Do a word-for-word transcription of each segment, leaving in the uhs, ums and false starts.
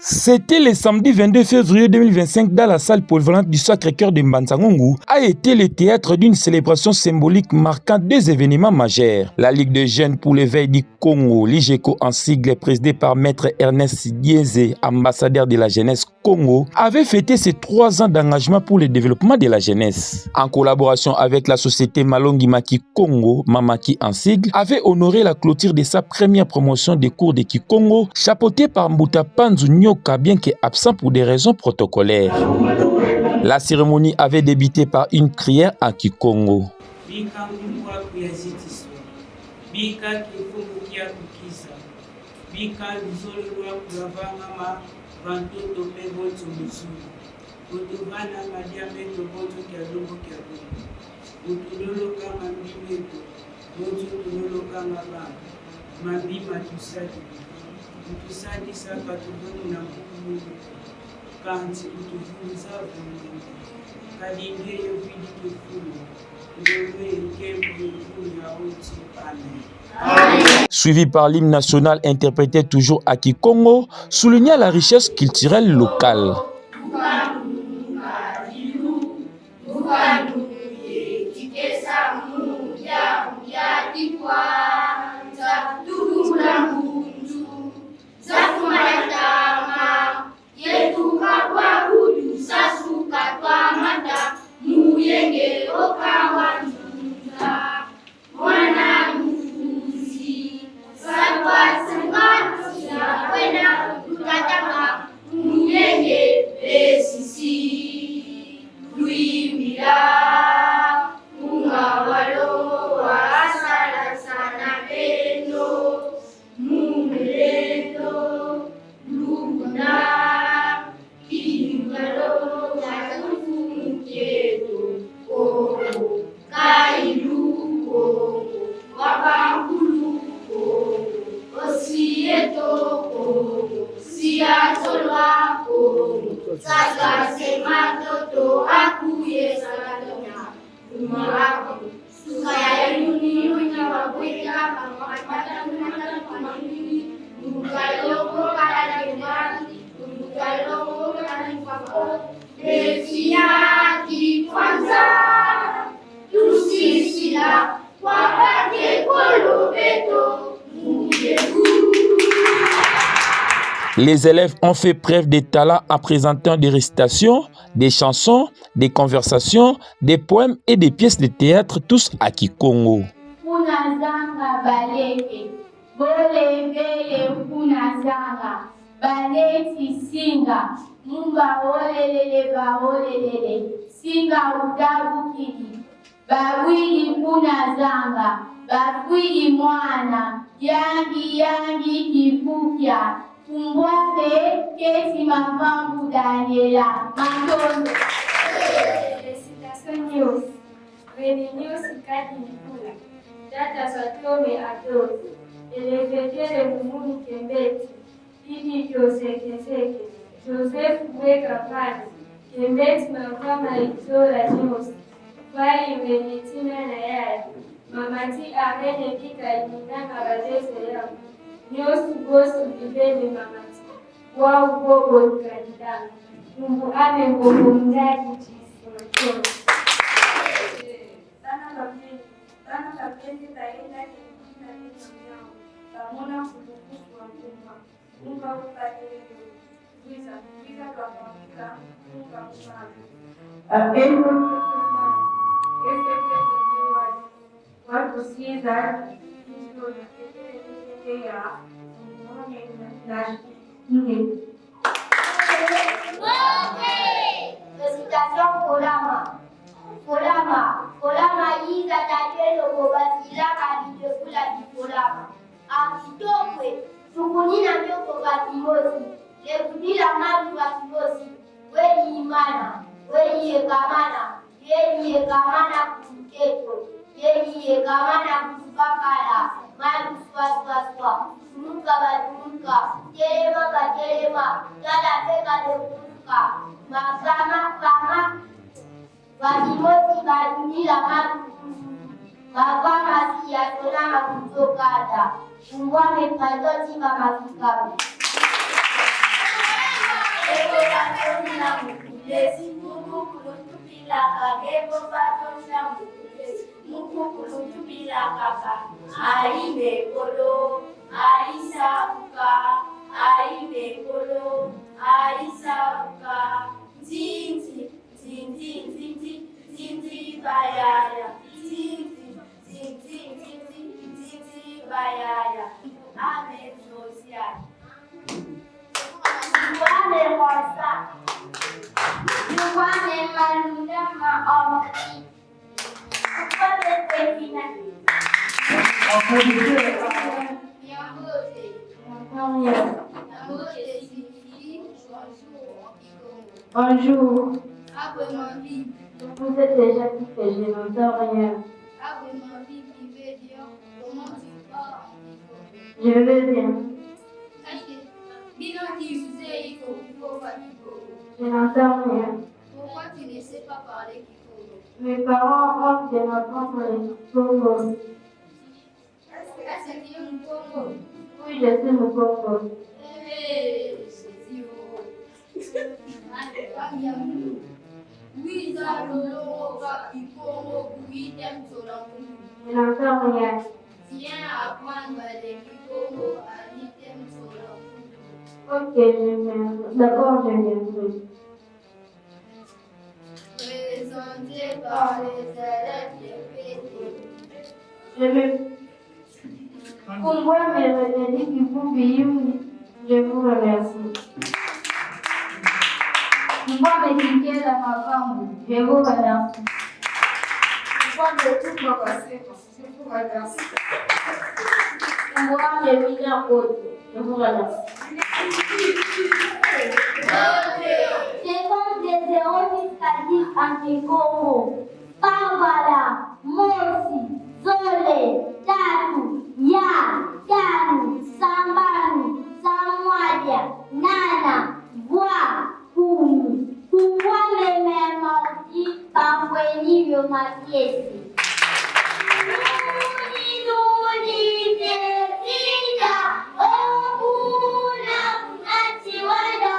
C'était le samedi vingt-deux février deux mille vingt-cinq dans la salle polyvalente du Sacré-Cœur de Mbanza-Ngungu a été le théâtre d'une célébration symbolique marquant deux événements majeurs. La Ligue des jeunes pour l'éveil du Congo, l'IJECO en sigle, présidée par Maître Ernest Sidienze, ambassadeur de la jeunesse Congo, avait fêté ses trois ans d'engagement pour le développement de la jeunesse. En collaboration avec la société Malongi ma Kikongo, Mamaki en sigle, avait honoré la clôture de sa première promotion des cours de Kikongo, chapeautée par Mbuta Panzu Nyoka, bien que absent pour des raisons protocolaires. La cérémonie avait débuté par une prière en Kikongo. Bika nkumbu aku yazidiswa. Bika kimfumu kiaku kiza. Bika luzolo lwaku lwavangama va ntoto mpe bonso mu zulu. Utuvanama dia meto bonso kia lumbu kia lumbu. Utulolokanga mambi meto bonso tulolokanga bambi mambi matusadi. Utusadisa ka tuvunu na mpuku munu ko, kansi utuvuluza vunu. Kadi ngeye uvidi kimfumu, ngolo ye nkembo ye mvunu ya wonso. Amen. Suivi par l'hymne national interprété toujours à Kikongo, soulignant la richesse culturelle locale. Yetu kakwa kudu sasuka kwa mata, muyenge oka wa nzunza. Mwana mufuzi, sakwa sangatu ya kwenda kutatanga, muyenge pesisi. Lwimbila, kunga walongo wa sala sana beno, mu mulendo, luna, kiyungalo, ya tufu mukieto, Kongo, kailu Kongo, wa bankulu Kongo, osi yeto Kongo, si ya tolwa Kongo, sasa sema toto akuye sala tona. Marabu, suka ya yuni yuni wa bwika, mama mata mata mama yuni, muka longo kala lemani, muka longo kala lemako, befia ki kwanza, tusisila, kwa bake kolo beto, muyeku. Les élèves ont fait preuve de talent en présentant des récitations, des chansons, des conversations, des poèmes et des pièces de théâtre, tous à Kikongo. Kuna zanga baleke, bole bele kuna zanga, baneti singa, mumba olelele ba olelele, singa utabukidi, bawidi kuna zanga, bafwidi mwana, yangi yangi kivukia, kumbwame keti mavambu Daniela. Matondo. Félicitations nyonso. Beno nyonso kadi ndikula. Tata Satome Atos. Elevekele mumuni kembeti. Idi Kiosekeseke, Joseph Bweka Mpanzi, kembeti mavama izola nyonso, fai wene tina na yadi, mama ti arene bika ininanga badese yau, nyonso boso bibele mama ti, bwau bobo lukadilanga, mumbu ame mbombo mundadi jisi matondo. Bana babeni, bana babeni, bayenda ke bina bina miau, bamona kulukusu wa nkumba. Félicitations, Folama. Folama, Folama, yiza tatelo ko basila ka bidefula di Folama. Akitokwe, tukunina mioko batimosi, lekudila malu batimosi, weni imana, weni yekamana, yeni yekamana kutuketo, yeni yekamana kutubakala, malu swa swa swa, tumuka batumuka, telema batelema, tala peka lekumuka, mavama vama. Batimosi badudila malu, mavama si ya sona makuto kata, kumbwame pato ti ba mafikabu. Eko batoni na mukulesi, mukukulu tubilaka, eko batoni na mukulesi, mukukulu tubilaka, ayi mekolo, ayi sabuka, ayi mekolo, ayi sabuka, nzinzi, nzinzi, nzinzi, nzinzi, bayaya, nzinzi, nzinzi, nzinzi, nzinzi, bayaya. Amen, Josiane. Ngwame Rosa. Ngwame Malunda ma Henri. Ngwame Pepina. Applaudissez. Yambote. Yambote signifie bonjour en Kikongo. Bonjour. Awe mavi. Vous êtes déjà tout fait, je n'entends rien. Awe mavi qui veut dire comment tu vas en Kikongo. Je vais bien. Est-ce que bino ki mzee iko kuko va Kikongo? Je n'entends rien. Pourquoi tu ne sais pas parler Kikongo? Mes parents ont de m'apprendre le Kikongo. Est-ce que tu es Mukongo? Oui, je suis Mukongo. Eh, Jésus, oh. Allez, va bien. Wiza lolongoka Kikongo ku item Sola Mpungu. Je n'entends rien. Viens apprendre le Kikongo à l'item Sola Mpungu. Ok, je viens. D'accord, je viendrai. Présenté par les élèves de P T. Je me Kumbwa Meredith Kivumbi Yumi, je vous remercie. Kumbwa Mekikela Mavambu, je vous remercie. Kumbwa Metumba Kasema, je vous remercie. Kumbwa Mewina Koto, je vous remercie. Je compte de zéro jusqu'à dix en Kikongo. Pavala, mosi, zole, tatu, ya, tanu, sambanu, samwadia, nana, vwa, kumi. Kumbwa meme ma Henri, bambweni bio ma kiese. Nuni, nuni, fiesita, o buna, kunati wanda.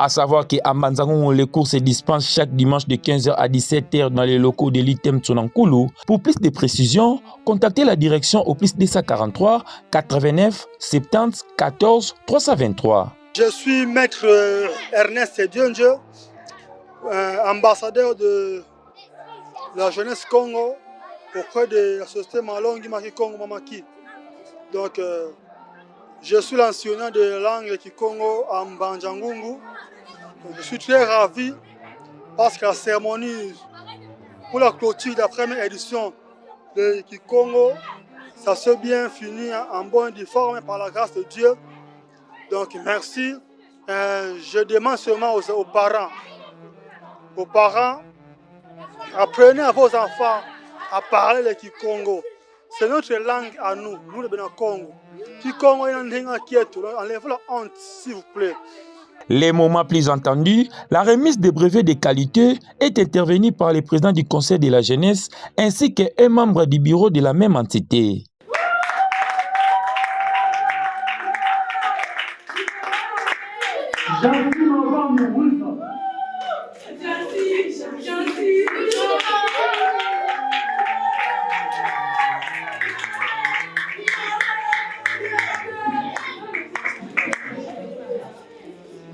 À savoir que à Mbanza-Ngungu, les cours se dispensent chaque dimanche de quinze heures à dix-sept heures dans les locaux de l'item Tsonamkulu. Pour plus de précisions, contactez la direction au plus deux cent quarante-trois, quatre-vingt-neuf, septante, quatorze, trois cent vingt-trois. Je suis maître, euh, Ernest Diondio, euh, ambassadeur de la jeunesse Kongo auprès de la société Malongi Maki Kongo Mamaki. Donc, euh, je suis l'enseignant de langue Kikongo à Mbanza-Ngungu. Donc, je suis très ravi parce que la cérémonie pour la clôture de la première édition de Kikongo, ça s'est bien fini en bonne et due forme par la grâce de Dieu. Donc, merci. Euh, je demande seulement aux, aux parents. Aux parents, apprenez à vos enfants à parler le Kikongo. C'est notre langue à nous, nous les Bena Kongo. Kikongo ina ndinga kieto, enlevez la honte, s'il vous plaît. Les moments plus entendus, la remise des brevets de qualité est intervenue par le président du Conseil de la jeunesse ainsi qu'un membre du bureau de la même entité. Gentil, maman, mon boulot.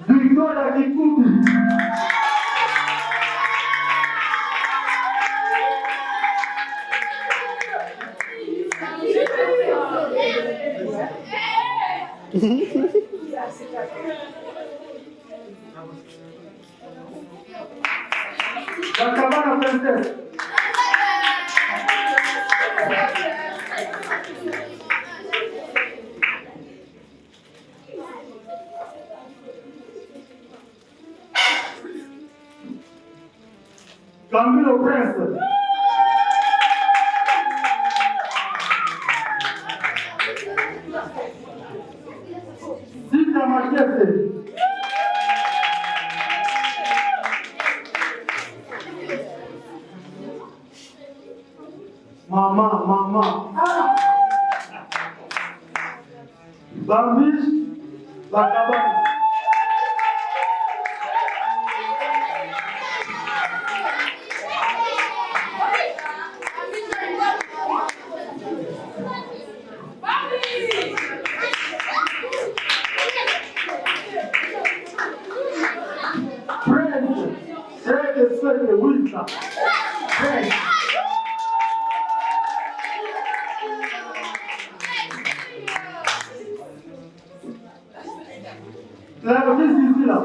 Victoria Kikubi. La Cabana Princesse. Mama, mama. Bambis, bakabana. Prince, Fred, Fred, Winter. Prince. Claro, this is Zila.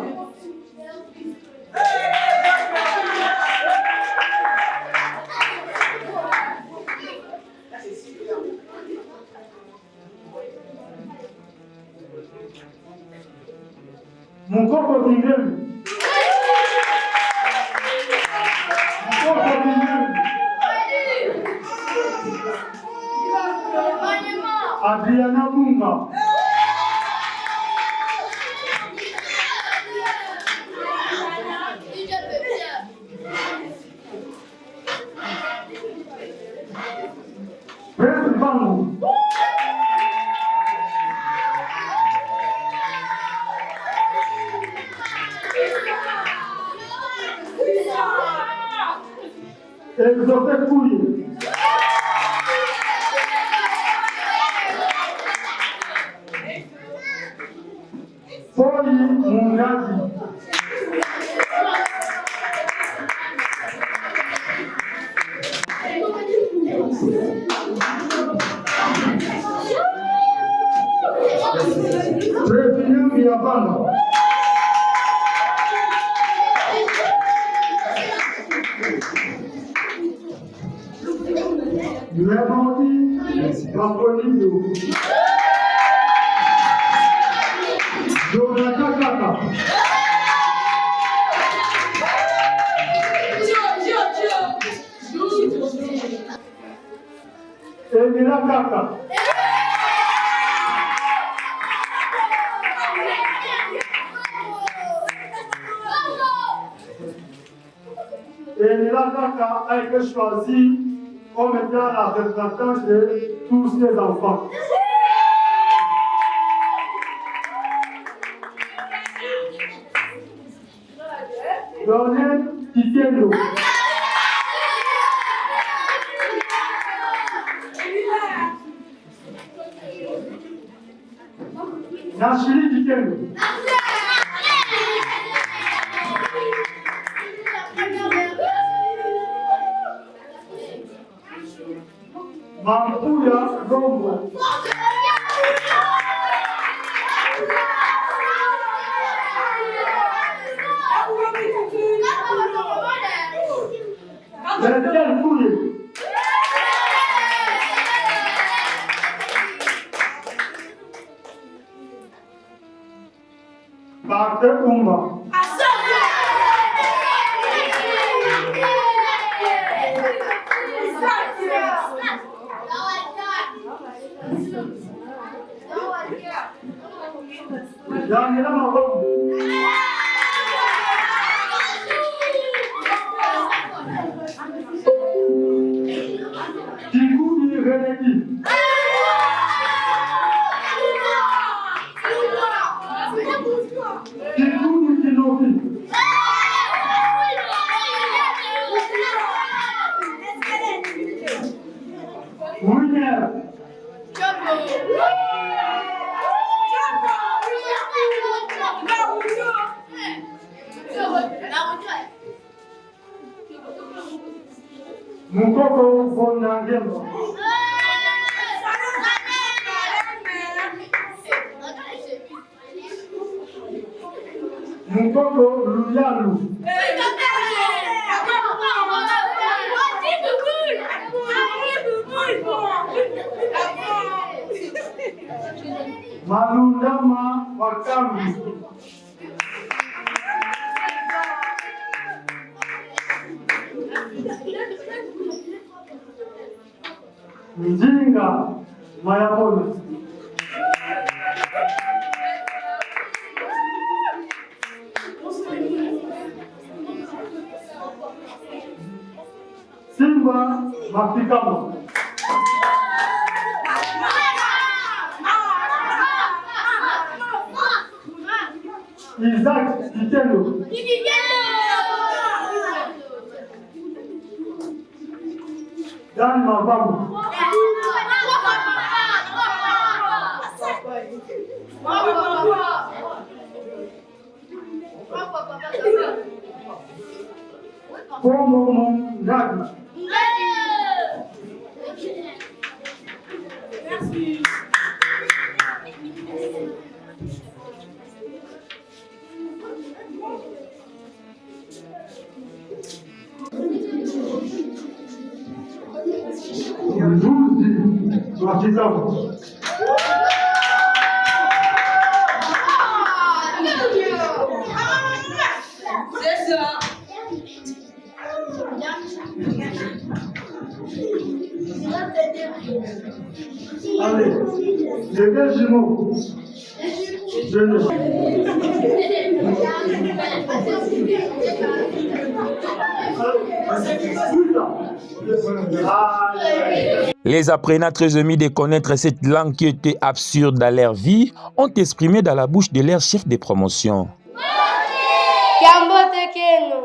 Mukoko Kingemi. Mukoko Kingemi. Adriana Bunga. Prince Mpangu. Exaucé Kuye. Poli Mungadi. Trevino Miabanga. Lemoti Bakolino. Jonathan Kaka. Emila Kaka. Emila Kaka a été choisi comme étant la représentante de tous ces enfants. Donel Kikendo. Nashili Kikendo. Mampuya Lombo. Bertel Kuye. Parfait Umba. Daniela Mabongo. Kikudi Reneki. Kikudi Kinoki. Winner. Mukoko Vonda Ngemba. Mukoko Luyalu. Malunda ma Wakambi. Ndinga Mayabona. Simba Mafikama. Isaac Kitendo. Dan Mavambu. Kongo Mongadi. Mbuzi wa Kizavu. Allez, les deux jumeaux. Les apprenants, très émus de connaître cette langue qui était absurde dans leur vie, ont exprimé dans la bouche de leur chef de promotion. Kiambote kieno.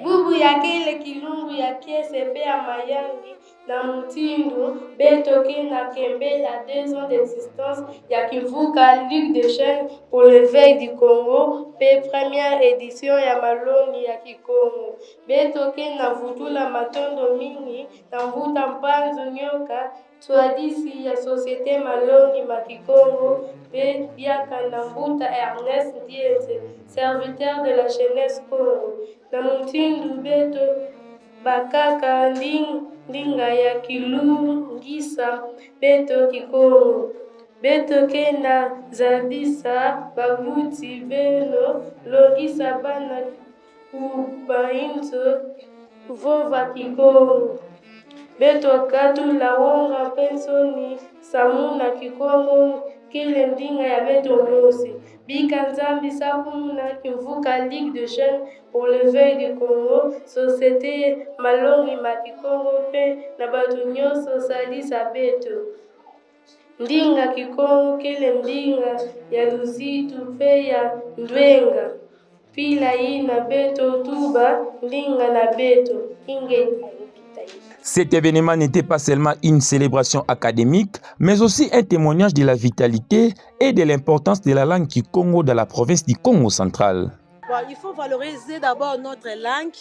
Bubu ya kele kilumbu ya kiese pe ya mayangi, na mutindu beto ke na kembela deux ans d'existence ya kimvuka Ligue des jeunes pour l'éveil du Congo, pe première édition ya malongi ya Kikongo. Beto ke na vutula matondo mingi na mbuta Mpanzu Nyoka, nswadisi ya Société Malongi ma Kikongo, pe diaka na mbuta Ernest Ndienze, serviteur de la jeunesse Kongo. Na mutindu beto bakaka nding-, ndinga ya kilungisa beto Kikongo. Beto ke na zabisa babuti beno longisa bana ku bainzo vova Kikongo. Beto katula wonga pe nsoni, samu na Kikongo kele ndinga ya beto mosi. Bika Nzambi sakumuna kimvuka Ligue des jeunes pour l'éveil du Congo, Société Malongi ma Kikongo pe na bantu nyonso sadisa beto. Ndinga Kikongo kele ndinga ya luzitu pe ya ndwenga. Mpila yina beto tuba ndinga na beto. Ingeta, ingeta, ingeta. Cet événement n'était pas seulement une célébration académique, mais aussi un témoignage de la vitalité et de l'importance de la langue kikongo dans la province du Kongo Central. Bon, il faut valoriser d'abord notre langue.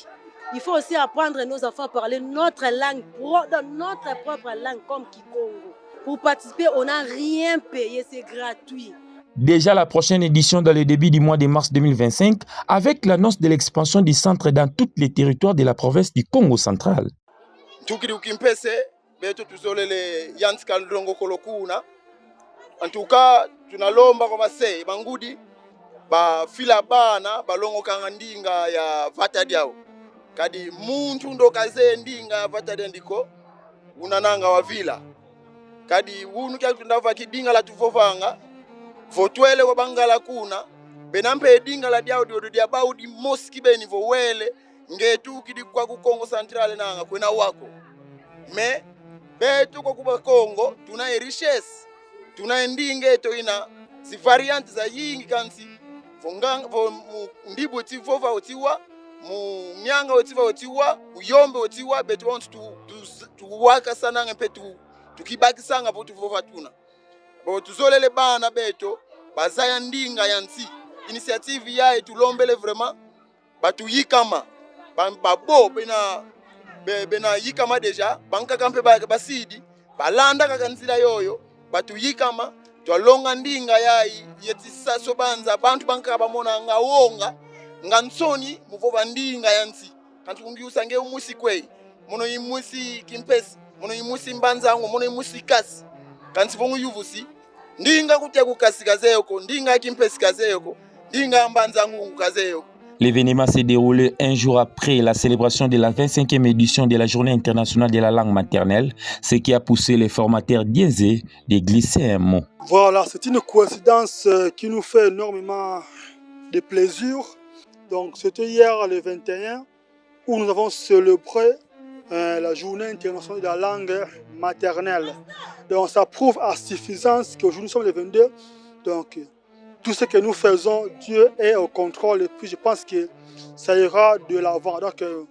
Il faut aussi apprendre nos enfants à parler notre langue, pro-, dans notre propre langue comme Kikongo. Pour participer, on n'a rien payé, c'est gratuit. Déjà la prochaine édition dans le début du mois de mars deux mille vingt-cinq, avec l'annonce de l'expansion du centre dans tous les territoires de la province du Kongo Central. Ntukidi ku Kimpese, beto tuzolele yantika ndongokolo kuna. En tout cas, tunalomba kwa base, bangudi, bafila bana balongokanga ndinga ya vata diau. Kadi muntu ndo kazeye ndinga ya vata diandi ko, unananga wavila. Kadi unu kia tunda va kidingala tuvovanga, vo twele kwa Bangala kuna, bena mpe dingala diau diodio dia bau dimosi kibeni vo wele, nge tukidi kwaku Kongo Central nanga kwena wako. Mais beto kwaku Bakongo, tuna e richesse, tuna e ndinga eto ina zi variantes zayingi kansi, vo ngang-, vo mu Ndibu oti vova oti wa, mu Nyanga oti va oti wa, mu Yombe oti wa, beto bonso tu, tu, tuwakasananga mpe tu, tukibakisanga vo tuvova tuna. Bo tuzolele bana beto bazaya ndinga ya nsi. Initiative yayi tulombele vraiment batuyikama. Ba, babo bena, be, bena yikama déjà, bankaka mpe ba, basidi, balanda kaka nzila yoyo, batuyikama, twalonga ndinga yayi, yeti saso banza, bantu bankaka bamonanga wonga, nga nsoni mu vova ndinga ya nsi. Kansi vo ngiusa nge umwisi kweyi, mono imwisi Kimpese, mono imwisi Mbanza Ngungu, mono imwisi Kasi. Kansi vo nguyuvusi, ndinga kutia ku Kasi kazeye ko, ndinga Kimpese kazeye ko, ndinga Mbanza Ngungu kazeye ko. L'événement s'est déroulé un jour après la célébration de la vingt-cinquième édition de la Journée internationale de la langue maternelle, ce qui a poussé les formateurs Ndienze de glisser un mot. Voilà, c'est une coïncidence, euh, qui nous fait énormément de plaisir. Donc, c'était hier, le vingt et un, où nous avons célébré euh, la journée internationale de la langue maternelle. Donc ça prouve à suffisance qu'aujourd'hui nous sommes le vingt-deux. Donc tout ce que nous faisons, Dieu est au contrôle. Et puis je pense que ça ira de l'avant. Donc euh,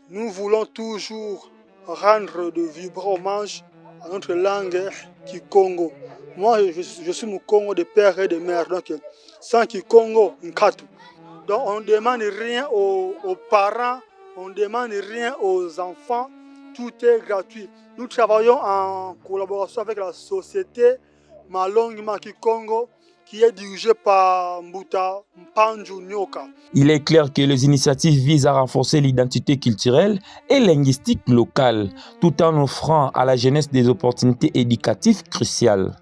nous voulons toujours rendre de vibrants hommages à notre langue kikongo. Moi, je, je suis Mukongo de père et de mère. Donc euh, sans kikongo, nkatu. Donc on ne demande rien aux, aux parents, on ne demande rien aux enfants. Tout est gratuit. Nous travaillons en collaboration avec la société Malongi ma Kikongo, qui est dirigée par Mbuta Mpanzu Nyoka. Il est clair que les initiatives visent à renforcer l'identité culturelle et linguistique locale, tout en offrant à la jeunesse des opportunités éducatives cruciales.